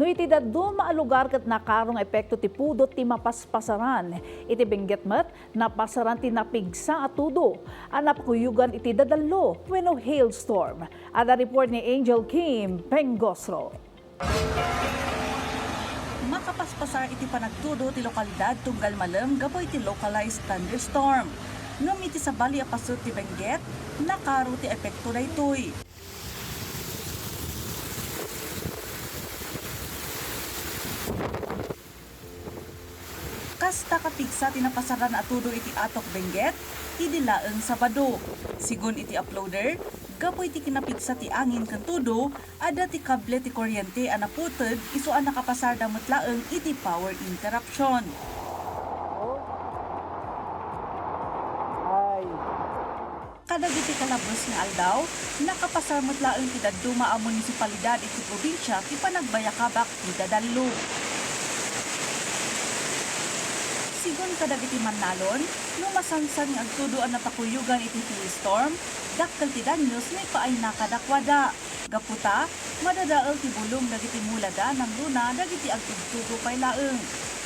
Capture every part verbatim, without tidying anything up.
No iti dadduma a lugar ket nakaro nga epekto ti pudot ti mapaspasaran. Iti Benguet met, napasaran ti napigsa a tudo a napakuyugan iti dadallo wenno hailstorm. Adda report ni Angel Kim Pengosro. Makapaspasar iti panagtudo ti lokalidad tunggal malem gapu iti localized thunderstorm. Ngem iti sabali a paset ti Benguet, nakaro ti epekto daytoy. Kasta kapigsa ti napasaran a tudo iti Atok, Benguet, idi laeng Sabado. Sigun iti uploader, gapu iti kinapigsa ti angin ken tudo, adda ti kable ti kuryente a naputeg isu a nakapasarda met laeng iti power interruption. Kadagiti kalabes nga aldaw, nakapasar met laeng ti dadduma a munisipalidad iti probinsia ti panagbayakabak ti dadallo. Sigun kadagiti mannalon, no masansan nga agtudo a napakuyugan iti hailstorm, dakkel ti danyos maipaayna kadakuada. Gapu ta, madadael ti bulong dagiti mulada nangruna dagiti agtugtudo pay laeng.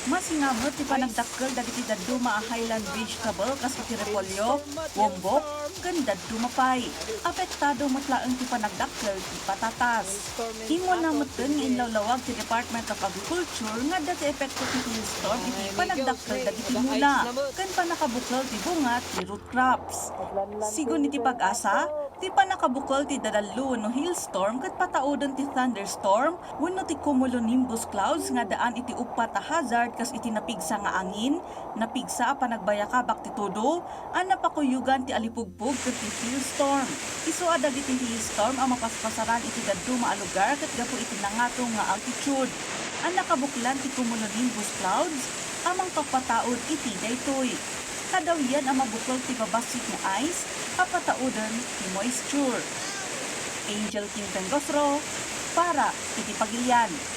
Masina met ti panagdakkel dagiti dadduma a highland vegetable kas iti repolyo, wombok, ken dadduma pay. Apektado met laeng ti panagdakkel ti patatas. Immuna metten nga inlawlawag ti Department of Agriculture nga adda ti epekto ti hailstorm iti panagdakkel dagiti mula ken pannakabukel ti bunga ti root crops. Sigun iti PAGASA, ti pannakabukel ti dadallo wenno hailstorm ket patauden ti thunderstorm wenno ti cumulonimbus clouds nga addaan iti uppat a hazard kas iti napigsa nga angin, napigsa a panagbayakabak ti tudo, a napakuyugan ti alipugpog ken ti hailstorm. Isu a dagiti hailstorm a mapaspasaran iti dadduma a lugar ket gapu iti nangatong nga altitude a nakabuklan ti cumulonimbus clouds a mangpapataud iti daytoy. Kadawyan a mabukel ti babassit nga ice a patauden ti moisture. Angel Kim Pengosro para iti Pagilian.